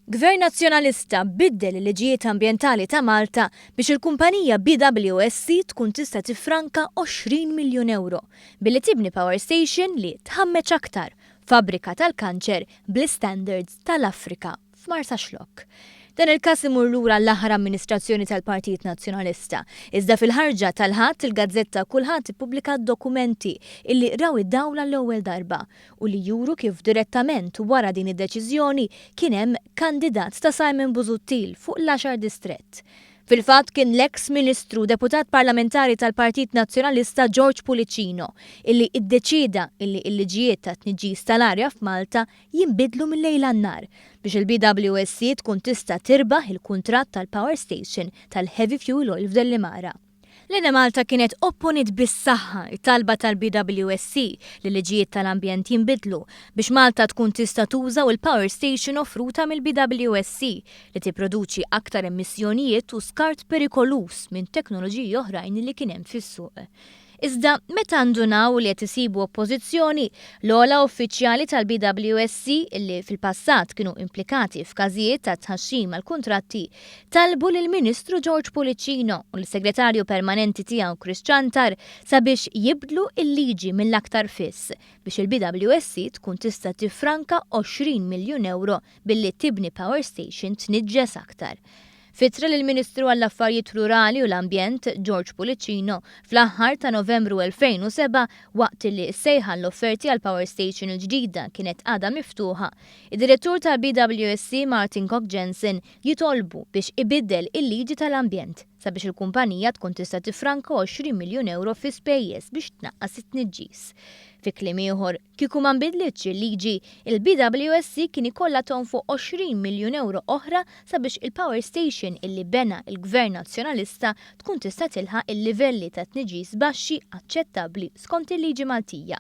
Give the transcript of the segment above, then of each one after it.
Gvern Nazzjonalista biddel il-liġijiet ambjentali ta' Malta biex il-kumpanija BWSC tkun tista' tiffranka 20 miljun ewro billi tibni power station li tħammeġ aktar, fabbrika tal-kanċer bl-istandards tal-Afrika f'Marsaxlokk. Dan il-każ imur lura għall-aħħar amministrazzjoni tal-Partit Nazzjonalista. Iżda fil-ħarġa tal-Ħadd il-gazzetta Kulħadd ippubblikat dokumenti illi raw id-dawl għall-ewwel darba u li juru kif direttament wara din id-deċiżjoni kien hemm kandidat ta' Simon Busuttil fuq l-għaxar distrett. Fil-fatt kien l-eks Ministru u Deputat Parlamentari tal-Partit Nazzjonalista George Pullicino illi iddeċieda illi l-liġijiet tat-tniġġis tal-arja f'Malta jinbidlu mil-lejl għan-nhar biex il-BWSC tkun tista' tirbaħ il-kuntratt tal-power station tal-heavy fuel oil f'Dellimara. L-Enemalta kienet opponiet bis-saħħa t-talba tal-BWSC li l-liġijiet tal-ambjent jinbidlu biex Malta tkun tista' tuża u l-power station offruta mill-BWSC li tipproduċi aktar emissjonijiet u skart perikoluż minn teknoloġiji oħrajn li kien hemm fis-suq. Iżda meta ndunaw li qed isibu oppożizzjoni, l-ogħla uffiċjali tal-BWSC li fil-passat kienu implikati f'każijiet ta' tħaxxim għall-kuntratti, talbu lill-Ministru George Pullicino u lis-Segretarju Permanenti tiegħu Chris Ciantar sabiex jibdlu l-liġi mill-aktar fis biex il-BWSC tkun tista' tiffranka 20 miljun ewro billi tibni power station tniġġes aktar. F'ittra lill-Ministru għall-Affarijiet Rurali u l-Ambjent, George Pullicino, fl-aħħar ta' Novembru 2007, waqt li s-sejħa għall-offerti għall-power station il-ġdida kienet għadha miftuħa, id-Direttur tal-BWSC Martin Koch Jensen jitolbu biex ibiddel il-liġi tal-ambjent sabiex il-kumpanija tkun tista' tiffranka 20 miljun ewro fi spejjeż biex tnaqqas it-tniġġis. Fi kliem ieħor, Kieku ma nbidlitx il-liġi, il-BWSC kien ikollha tonfoq 20 miljun ewro oħra sabiex il-power station illi bena il-Gvern Nazzjonalista tkun tista' tilħaq il-livelli ta' tniġġis baxxi aċċettabbli skont il-liġi Maltija.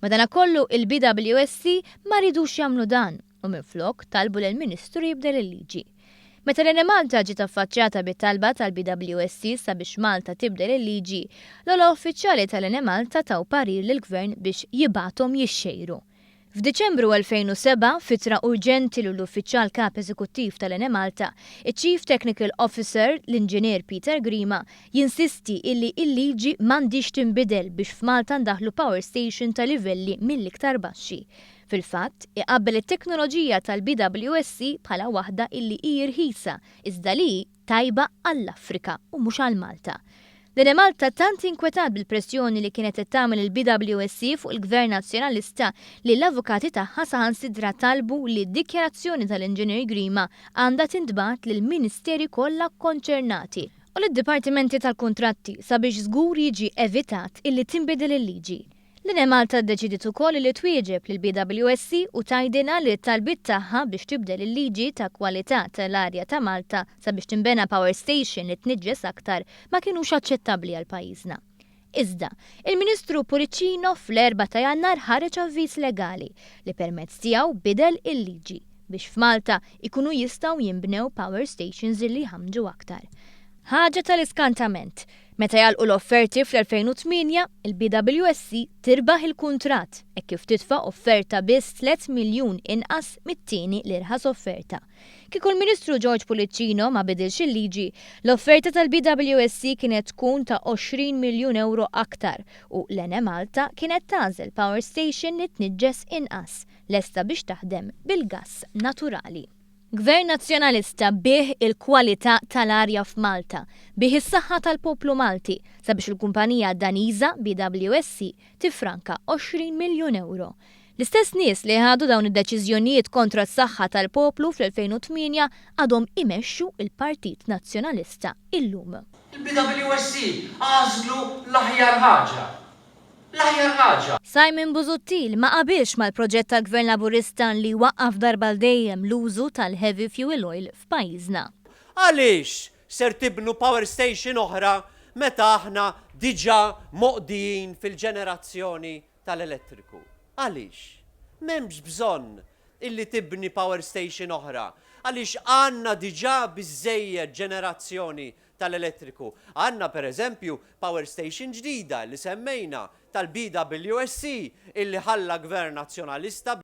Madanakollu, il-BWSC ma riedux jagħmlu dan u minflok talbu lill-Ministru jibdel il-liġi. Meta l-Enemalta ġiet affaċċjata bit-talba tal-BWSC sabiex Malta tibdel il-liġi, l-ogħla uffiċjali tal-Enemalta taw parir lill-Gvern biex jibgħathom jixxejru. F'Diċembru 2007, f'ittra urġenti lill-Uffiċjal Kap Eżekuttiv tal-Enemalta, iċ-Chief Technical Officer, l-Inġinier Peter Grima, jinsisti illi il-liġi m'għandhiex tinbidel biex f'Malta ndaħħlu power station ta' livelli mill-iktar baxxi. Fil-fatt, iqabbel it-teknoloġija tal-BWSC bħala waħda illi hi rħisa, iżda li hi tajba għall-Afrika u mhux għal Malta. L-Enemalta tant inkwetat bil-pressjoni li kienet qed tagħmel il-BWSC fuq il-Gvern Nazzjonalista li l-avukati tagħha saħansitra talbu li d-dikjarazzjoni tal-Inġinier Grima għandha tintbagħat lill-Ministeri kollha kkonċernati u lid-Dipartimenti tal-Kuntratti sabiex żgur jiġi evitat illi tinbidel il-liġi. L-Enemalta ddeċidiet ukoll li twieġeb lill-BWSC u tgħidilha li t-talbiet tagħha biex tibdel il-liġi ta' kwalità tal-arja ta' Malta sabiex tinbena power station li tniġġes aktar ma kinux aċċettabbli għal pajjiżna. Iżda, il-Ministru Pullicino fl-erbgħa ta' Jannar ħareġ avviż legali li permezz tiegħu bidel il-liġi biex f'Malta jkunu jistgħu jinbnew power stations li jħammġu aktar. Ħaġa tal-iskantament, meta jagħlqu l-offerti fl-2008, il-BWSC tirbaħ il-kuntratt hekk kif titfa' offerta biss 3 miljun inqas mit-tieni l-irħas offerta. Kieku l-Ministru George Pullicino ma bidilx il-liġi, l-offerta tal-BWSC kienet tkun ta' 20 miljun ewro aktar u l-Enemalta kienet tagħżel power station li tniġġes inqas, lesta biex taħdem bil-gass naturali. Gvern Nazzjonalista biegħ il-kwalità tal-arja f'Malta, biegħ is-saħħa tal-poplu Malti sabiex il-kumpanija Daniża BWSC tiffranka 20 miljun ewro. L-istess nies li ħadu dawn id-deċiżjonijiet kontra s-saħħa tal-poplu fl-2008 għadhom imexxu l-Partit Nazzjonalista illum. Il-BWSC għażlu l-aħjar ħaġa. L-aħjar ħaġa! Simon Busuttil ma qabilx mal-proġett tal-Gvern Laburista li jwaqqaf darba għal dejjem l-użu tal-heavy fuel oil f'pajjiżna. Għaliex ser tibnu power station oħra meta aħna diġà moqdijin fil-ġenerazzjoni tal-elettriku? Għaliex? M'hemmx bżonn illi tibni power station oħra għaliex għandna diġà biżżejjed ġenerazzjoni tal-elettriku. Għandna per eżempju power station ġdida li semmejna tal-BWSC illi ħalla Gvern Nazzjonalista.